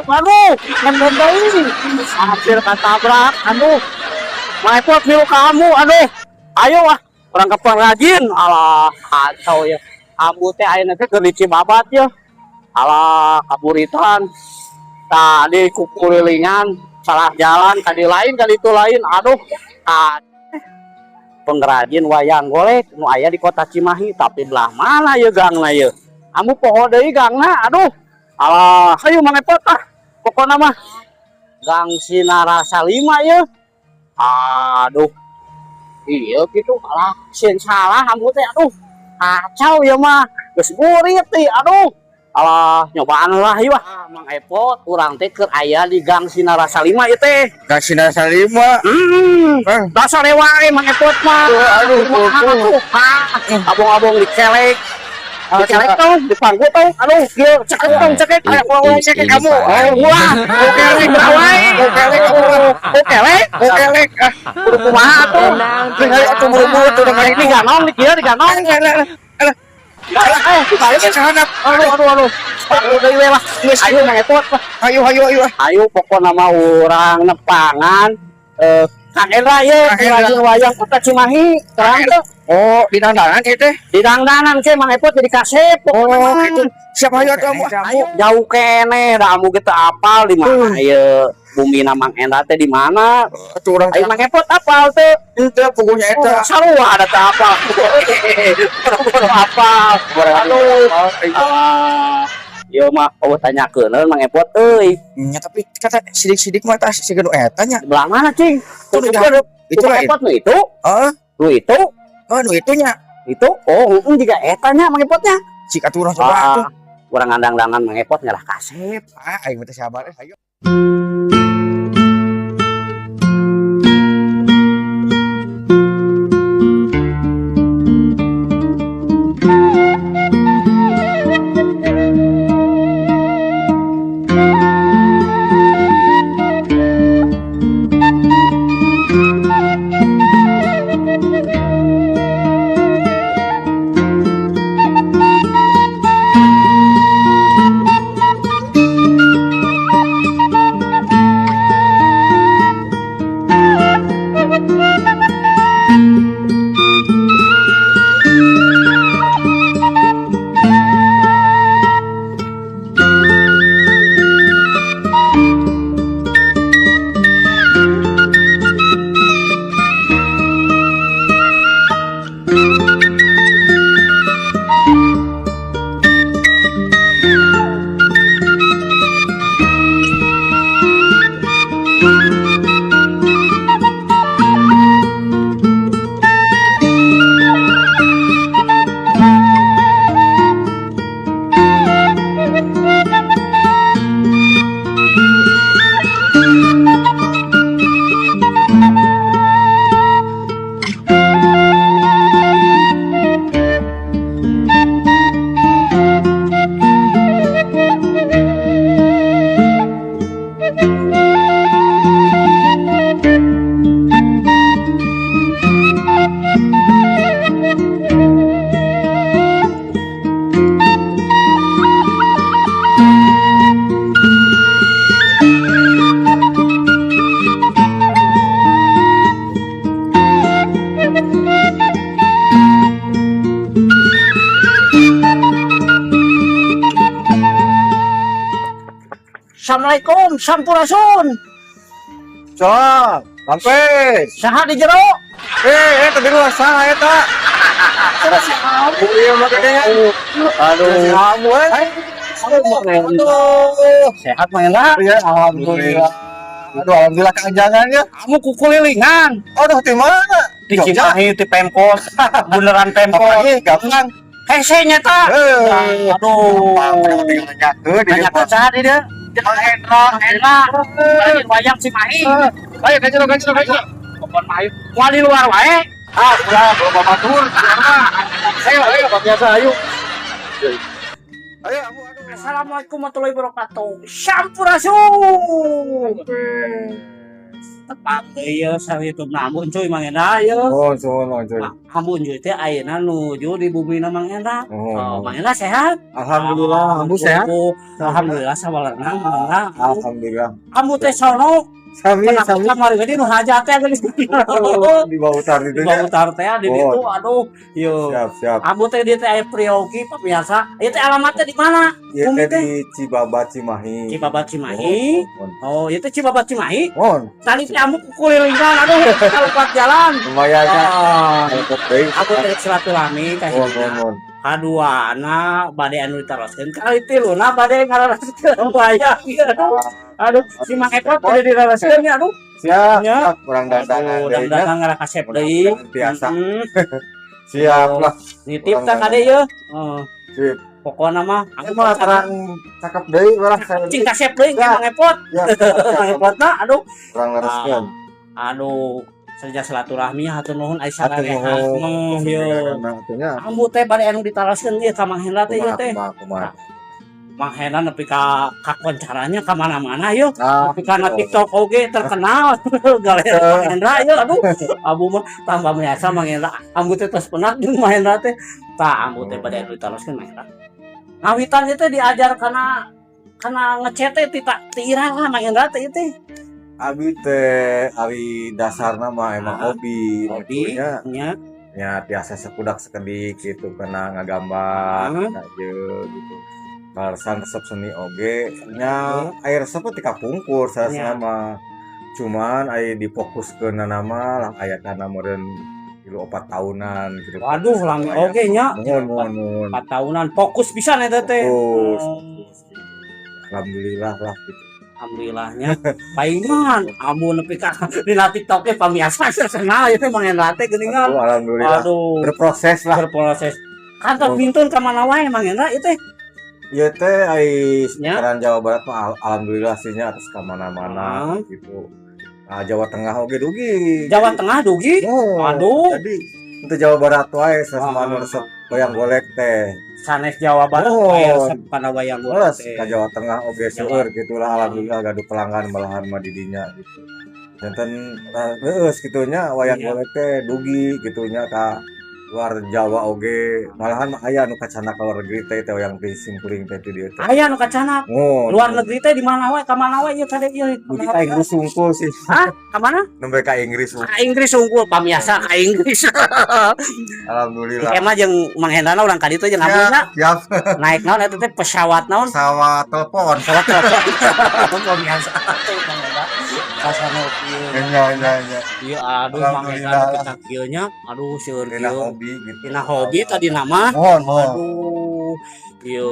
Aduh, nembel deui. Hampir katabrak. Aduh. Mang Epot milu kamu, aduh. Ayo ah, urang ke pengrajin. Alah, kacau ya. Ambu teh ayeuna teh keur di Cibabat ya. Alah, kaburitan. Tadi kukulilingan, salah jalan, kali lain, kali itu lain. Aduh, ah, pengrajin wayang golek nu aya di kota Cimahi, tapi belah mana ya gangna ya? Ambu poho deui gangna, aduh. Alah, hayu Mang Epot ah. Pokokna mah Gang Sinarasa 5 ya. Aduh. Iya gitu, alah, sieun salah ambu teh, aduh. Kacau ya mah. Geus burit teh, aduh. Alah, nyobaan lah ieu ah. Mang Epot, urang teh keur aya di Gang Sinarasa 5 ieu teh. Gang Sinarasa 5. Eh. Dasar wae Mang Epot mah. Aduh, Aduh, aduh. ah, abong-abong dikelek. Dikelek tong, dipangku tong. Aduh, kieu cekek tong, cekek. Ayo, ulah cekek kamu. Oh, ulah. Oke, wae. Okelek kamu. Okelek. Okelek ah. Kudu kumaha atuh? Ayo atuh buru-buru tuh udah Ini ganong di kieu diganong. Alah, Eh, dibalik. Sahanap. Aduh, aduh, aduh. Aduh, deui we lah. Ayo Mang Epot lah. Ayo, ayo, ayo. Ayo pokokna mah urang nepangan Kang Endra ye, Kang Endra. pengrajin wayang kota Cimahi, terang tuh. Oh, di dandanan ieu teh. Di dangdanan ke Mang Epot jadi kasep. Oh, Pokokna. gitu. Siap, ayo atuh ambu. Ayo jauh keneh, da ambu kita apal di mana ieu bumi Mang Endra teh di mana. Atuh urang Ayo Mang Epot apal teh. Itu puguhnya Oh, eta. sarua ada teh apal. Boro apal. Aduh. Ah. Ieu mah oh tanyakeun Mang Epot euy. Nya, tapi kata sidik-sidik mah tah siga nu eta nya. Di belah mana, cing? Tuh, Tuh, itu itu Mang lain. Epot nu itu? Heeh, Nu itu? oh nu itu nya. Itu? Oh, heeh juga eta nya Mang Epotnya. Cik atuh urang coba Ah, atuh. urang ngandang-dangan Mang Epot nyalah kasep. Ah, aing mah teh sabar eh. Ayo. Assalamualaikum, sampurasun. Sok, sampai. Saha di jero? Eh, eh tadi luar saha eta? Terus si Ambu. Iya makanya. Aduh. Si Ambu eh. Aduh. Sehat Mang Endra? Ya, alhamdulillah. Aduh, alhamdulillah keanjangan ya. Kamu kukulilingan Aduh, di mana? di Cimahi di Pemkot, beneran Pemkot. Apalagi gampang. Hese nya ta. Eh. Aduh. Nanyakeun di Banyak saha di dieu? Mang Endra, Endra. Pengrajin wayang Cimahi. Ayo, kacau, kacau, kacau. Pokon mah ayo. Moal di luar wae. Ah, udah, belum batur. Ayo, Ayo, biasa, ayo. Ayo, Ambu, aduh. Assalamualaikum warahmatullahi wabarakatuh. Sampurasun. Tepang deui ieu sa YouTube na Ambu Encuy, Mang Endra ieu. Oh, suhun, Mang Cuy. Ambu Encuy teh ayeuna nuju di bumina Mang Endra. Oh, Oh, Mang Endra sehat? Alhamdulillah, Ambu sehat. Alhamdulillah sawalerna, Mang Endra. Alhamdulillah. Ambu teh sono Sami, kenapa sami. Kamari gede nu hajat teh geuning. Oh, di bawah utar itu Di nya. bawah teh di Oh. ditu, aduh. Yo. Siap, siap. Ambu teh dia teh aya priyogi, pemirsa. Ieu teh alamatnya di mana? Ieu Bumi teh teh? di Cibabat, Cimahi. Cibabat, Cimahi. Oh, Oh, itu Cibabat, Cimahi. oh. Tadi teh ambu kukulilingan, aduh, kaleupat jalan. Lumayan kan. Ah, Repot deui. aku teh silaturahmi ka Oh, oh, oh. kaduana bade anu ditaroskeun, kali tiluna bade ngararaskeun wayang ieu, aduh. Aduh, si Mang Epot bade diraraskeun ya, aduh. Siap, Ya. siap. Kurang dandanan Aduh, deui nya. dandanan ngarakasep deui. Mudah-mudahan biasa. Siap lah. Nitip Kurang tah kade ieu. Oh, Sip. pokona mah Aku mah terang cakep deui lah saya. Cing kasep deui ke Ya. Mang Epot. Ya, Mang Epotna, aduh. kurang lereskeun. Aduh, saja silaturahmi, hatur nuhun ai Hatur sararehat. nuhun. Nuh, ieu. Nah, atunya. Ambu teh bade anu ditaroskeun ieu ka Mang Hendra teh ieu Kumaha, teh. kumaha, kumaha. Mang Hendra nepi ka kakoncaranya ka mana-mana yeuh. Ah, Nepi kana TikTok oge terkenal galer Mang Hendra ieu, aduh. Ambu mah tambah biasa Mang Hendra. Ambu teh tos penat jeung Mang Hendra teh. Tah, ambu teh bade anu ditaroskeun, Mang Hendra. Ngawitan ieu teh diajar kana kana ngecet teh ti ti iraha, Mang Hendra teh ieu teh? Abi teh ari dasarna mah emang Ah, hobi, hobi gitu nya. Nya. Nya biasa sekudak sekedik gitu kena ngagambar, kena ieu gitu. Kaleresan resep seni oge nya, aya resep mah ti kapungkur sanesna mah. Cuman aya difokuskeun mah lah aya kana meureun 3-4 tahunan gitu. Waduh, lami oge nya. Nuhun, nuhun, nuhun. 4 tahunan fokus pisan eta teh. Fokus, Oh. fokus gitu. Alhamdulillah lah gitu. Alhamdulillahnya. Palingan ambu nepi ka dina TikTok ge pamiarsa terkenal ieu teh Mang Hendra teh geuningan. Aduh, alhamdulillah. Aduh, Berproses lah. Berproses. Kantor pintun ka mana wae, Mang Hendra ieu teh? Ieu teh ai Ya. sekitaran Jawa Barat mah alhamdulillah sih nya atas ka mana-mana gitu. Nah, Jawa Tengah oge dugi. Jawa Tengah dugi? Oh, Aduh. jadi untuk Jawa Barat wae sasama Ah. anu resep wayang golek teh. Sanes Jawa Barat Oh. wae resep kana wayang golek Leres teh. ka Jawa Tengah oge seueur gitu lah, alhamdulillah gaduh pelanggan malahan mah di dinya gitu. Janten leueus kitu nya wayang golek teh dugi gitu nya ka luar Jawa oge, malahan mah aya nu kacandak ka luar negeri teh, teh wayang ti simkuring teh di dieu teh. Aya nu kacandak? Oh, Luar negeri teh di mana wae, ka mana wae ieu tadi ieu? Dugi ka Inggris sungkul sih. Hah? Ka mana? Nembe ka Inggris. Ka Inggris sungkul, pamiarsa, ka Inggris. Alhamdulillah. Engke mah jeung Mang Hendra urang ka ditu jeung Abuna Siap. Naik naon eta teh, pesawat naon? Pesawat telepon. Pesawat telepon. Pamiarsa tuh Mang Hendra. Kasano kieu. Nya nya nya. Ieu aduh, Mang Hendra Alhamdulillah. kita kieu nya. Aduh, seueur Dina kieu. Hobi gitu. Dina hobi tadi nama. Mohon, mohon. Aduh. Ieu.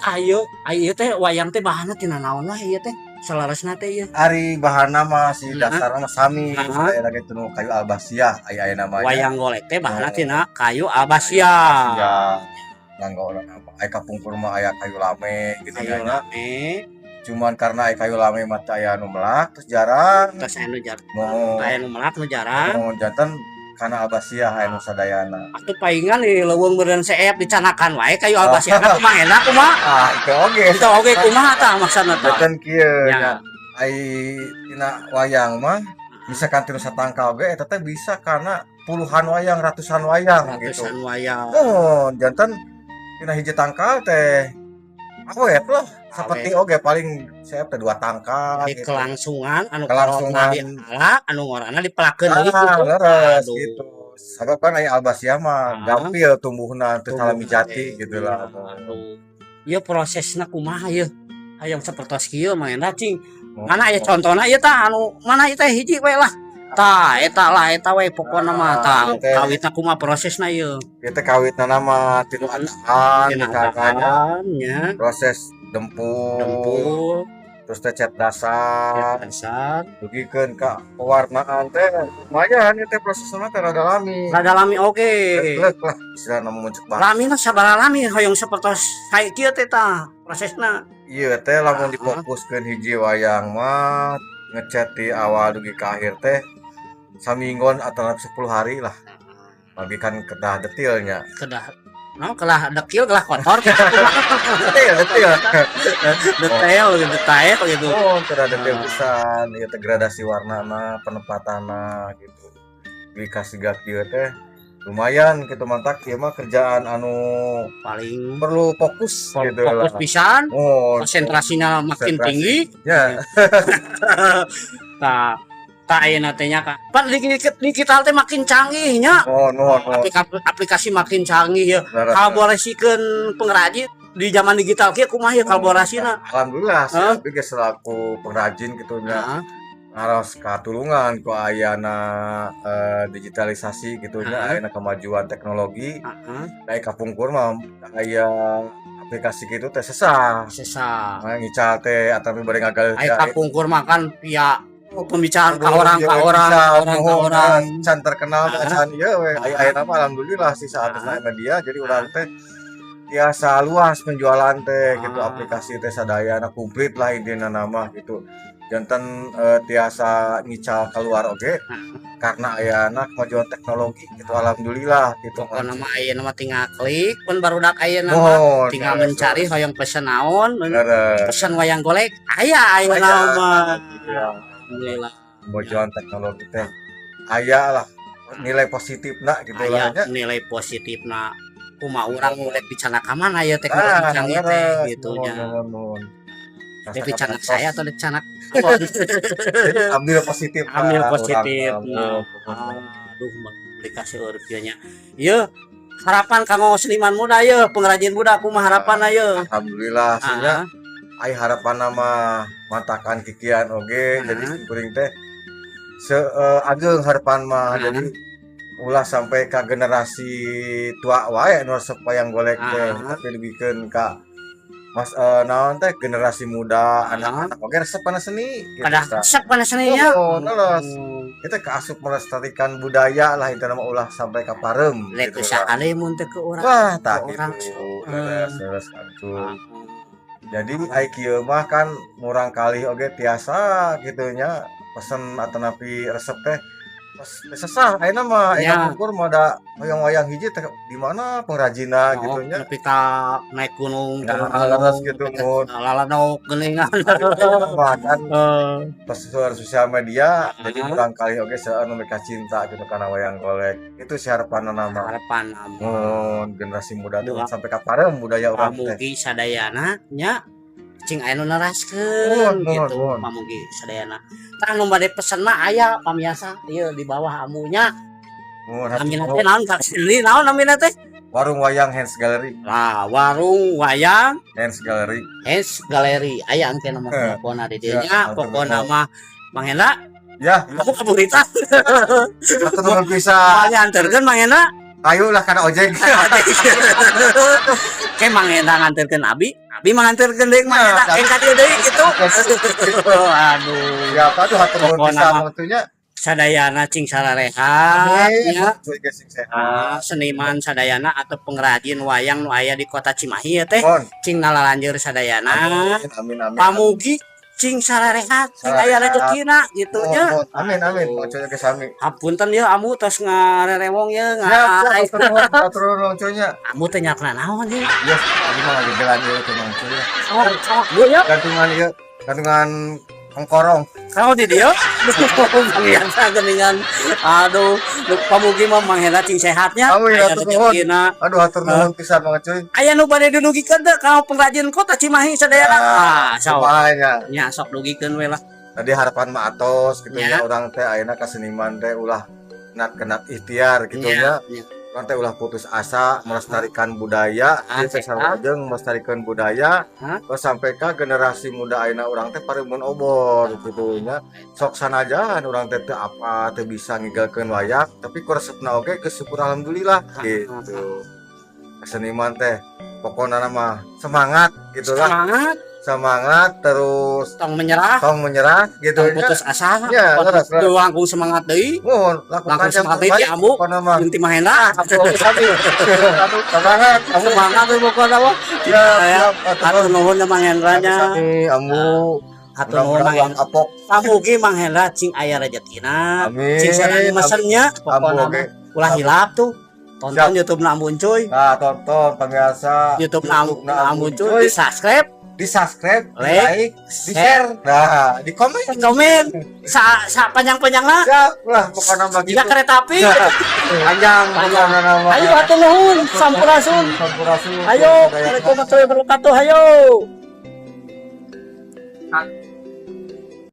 Ayo, ayo teh wayang teh bahanna tina naon lah ieu teh? Saleresna teh ieu. Ari bahanna mah si dasarna mah sami, saya lagi tunu kayu albasiah aya aya namanya. Wayang golek teh bahanna Oh. tina kayu albasia. Ya. Nganggo apa? Aya kapungkur mah aya kayu lame gitu Kayu nya. lame. Cuman karena aya kayu lame mah teu aya anu melak terus jarang. Terus anu jarang. Mohon. Aya nu melak nu jarang. Mohon, janten kana albasiah aya nu sadayana. Atuh paingan di leuweung meureun seep dicanakan wae kayu albasia kumaha enak kumaha? Ah, itu oge. Itu oge kumaha tah maksudna tah? Janten kieu Ya. nya. Ai tina wayang mah misalkan tina satangkal oge eta teh bisa karena puluhan wayang, ratusan wayang gitu. Ratusan wayang. Oh, janten tina hiji tangkal teh awet lah. Seperti oge paling saya teh dua tangkal Jadi gitu. Kelangsungan anu Kelangsungan. kolotna diala, anu ngorana dipelakeun deui Ah, gitu. leres Aduh. gitu. Sabab kan aya albasia mah gampil tumbuhna teu salami jati gitu lah. Aduh. Ieu prosesna kumaha ieu? Hayang sapertos kieu mah Hendra cing. Mana aya contona ieu tah, anu mana ieu teh, hiji we lah. Tah, eta lah, eta we pokona mah tah. Ah, teh. Kawitna kumaha prosesna ieu? Ieu teh kawitna mah tinu atahan Tina misalkan nya. nya. Proses dempul, Dempul, terus teh cat dasar, dasar. Dugikeun ka pewarnaan teh lumayan ieu teh prosesna teh rada lami. Rada lami oge. Leuk lah istilahna mun cek bahasa. Lamina sabaraha lami hoyong sapertos sae kieu teh tah prosesna? Ieu teh lamun difokuskeun hiji wayang mah ngecat di awal dugi ka akhir teh saminggon atau 10 hari lah. Bagi kan kedah detailnya. Kedah No, kelah dekil, kelah kotor gitu. Detail, detail. Detail gitu, detail gitu. Oh, kedah detail Ah. pisan, ieu teh gradasi warnana, penempatanna gitu. Dikasih gak kieu teh lumayan gitu, mantak ieu mah kerjaan anu paling perlu fokus gitu fokus lah. Pisan, Oh, konsentrasinya makin konsentrasi. Tinggi. Ya. Tah, tah, ayeuna teh nya ka. Pan digital teh makin canggih nya. Oh, nuhun, nuhun. Aplikasi makin canggih ya. Leres. Kolaborasikeun pengrajin di zaman digital kieu kumaha ya kolaborasina? Alhamdulillah sih, Hah? tapi ge selaku pengrajin gitu nya Heeh. ngaros katulungan ku ayana digitalisasi gitu nya, ayana kemajuan teknologi. Dari kapungkur mah aya aplikasi gitu teh sesah. Sesah. Nah, ngical teh atau bari ngagal. Aya kapungkur mah kan via pembicaraan ka orang ka orang, ka orang ka orang. Can terkenal teh, can ieu we. Aya aya mah alhamdulillah sih saat media, jadi urang teh tiasa luas penjualan teh gitu. Aplikasi teh sadayana komplit lah intina nama gitu, janten tiasa ngical keluar oge karena ayana kemajuan teknologi gitu, alhamdulillah gitu. Pokokna mah ayeuna mah tinggal klik pun barudak ayeuna mah Mohon, tinggal leres, mencari hoyong pesen naon, leres. Pesen wayang golek aya ayeuna Aya. mah. Iya. Alhamdulillah. Kemajuan teknologi teh aya lah nilai positif nak gitu Aya lah nya. Nilai positifna, kumaha urang mulai bicara ka mana ya teknologi canggih teh leres. gitu Nuhun, nya. Nuhun, nuhun. Dek dicanak saya atau dicanak Jadi ambil positif lah, ambil positif. urang Nah, mah. Aduh, dikasih urip nya. Ieu harapan kanggo seniman muda ye, pengrajin muda, kumaha harapan ye? Alhamdulillah sih nya. Ai harapan mah mantakan kikian oge, jadi kuring teh se ageng harapan mah, jadi ulah sampai ka generasi tua wae nu resep wayang golek teh, tapi dugikeun ka mas naon teh, generasi muda, anak-anak oge resep kana seni gitu Kada tah. Resep kana seninya. Oh, leres. Kita kaasup melestarikan budaya lah intinya mah, ulah sampai ka pareum Lek gitu lah. sakali mun teu ke urang. Wah, tah Ke urang. gitu. Leres, leres langsung. Jadi ai kieu mah kan murang kali oge tiasa gitu nya pesen atau napi resep teh pas sesah ayeuna mah. Kapungkur mah da hoyong wayang hiji teh di mana pengrajinna gitu Oh, nya. Nepi ka naik gunung, Nah, turun leres gunung, gitu, nepi ka mun. laladok geuningan. Mah kan pas sosial media jadi murang kali oge seueur nu cinta gitu kana wayang golek. Itu sih harapanna mah. Harapan mah. Mun generasi muda tuh Doa. Sampai ka pareum budaya urang teh. Pamugi sadayana nya cing aya nu neraskeun Nuhun, nuhun, gitu. Nuhun. Pamugi sadayana. Tah, nu bade pesen mah aya pamiasa ieu di bawah amunya. Nuhun, Namina teh naon, Kak? Sini naon namina teh? Warung Wayang Hands Gallery. Lah, Warung Wayang Hands Gallery. Hands Gallery. Aya engke nomor teleponna di dieu Ya, nya. Pokona mah Mang Hendra, Ya, aku kaburitan. hatur nuhun pisan. Soalnya anterkeun Mang Hendra. Ayo lah kana ojek. Ke Mang Hendra nganterkeun abi, abi mah nganterkeun deui Mang Hendra. Nah, Engke ka dieu deui gitu. Aduh. Ya, aduh, hatur nuhun Pokona pisan mah waktunya. Sadayana cing sararehat Amin. nya. Sing sehat. Ah, seniman sadayana atau pengrajin wayang nu aya di kota Cimahi ya teh Mohon. cing nalalanjeur sadayana. Amin, amin, amin. Pamugi cing sararehat, cing aya Sararehat. rezekina gitu Mohon, nya. mohon. Amin, amin. Mang Cuy ge sami. Hapunten ya amu tos ngarerewong ya. Siap, siap, Nga hatur nuhun, hatur nuhun Mang Cuy nya. Amu teh nyakna naon ieu? Ya, tadi mah ngagegelan ieu teh Mang Cuy ya. Sok sok gue ya. Gantungan ieu, gantungan engkorong. Kau di dieu biasa geuningan. Aduh, nu pamugi mah Mang Hendra cing sehatnya. Amin, aya hatur nuhun. rezekina. Aduh, hatur nuhun pisan Mang Cuy. Aya nu bade didugikeun teh ka pengrajin kota Cimahi sadayana? Ah, sok. Kumaha nya? Nya sok dugikeun we lah. Tadi harapan mah atos gitu Ya. ya, urang teh ayeuna ka seniman teh ulah kenat-kenat ikhtiar gitu nya. Urang teh ulah putus asa melestarikan budaya, ieu teh sarua jeung melestarikan budaya Hah? terus sampai ka generasi muda ayeuna urang teh pareumeun obor gitu nya. Sok sanajan urang teh teu apa, teu bisa ngigelkeun wayang, tapi ku resepna oge geus syukur alhamdulillah gitu. Seniman teh pokokna mah semangat gitu lah. Semangat, Semangat terus, tong menyerah, tong menyerah gitu tong nya. Putus asa. Ya, leres, leres. Tuh langkung semangat deui. Mohon lakukan Langkung yang semangat deui terbaik ti ambu. pokokna mah. Jeung ti Mang Hendra. Aduh, semangat kamu. Semangat we pokokna mah. Ya, Ya, siap. Hatur nuhun ya Mang Hendra nya. Sami, ambu. Hatur nuhun Mang Mudah-mudahan Hendra. kapok. Pamugi Mang Hendra cing aya rezekina. Amin. Cing sareng mesennya Ambu pokokna oge. mah ulah hilap tuh. Tonton Siap. YouTube na Ambu Encuy. Nah, tonton pemirsa. YouTube na Ambu Encuy, di subscribe, di subscribe, di like, like, di share, nah, di komen. Komen sa sa panjang-panjang lah. Siap lah, pokoknya mah Jika gitu. kereta api. Panjang, Panjang. pokoknya nama. Ayo hatur nuhun, sampurasun. Sampurasun. Ayo, Assalamualaikum warahmatullahi wabarakatuh. Ayo.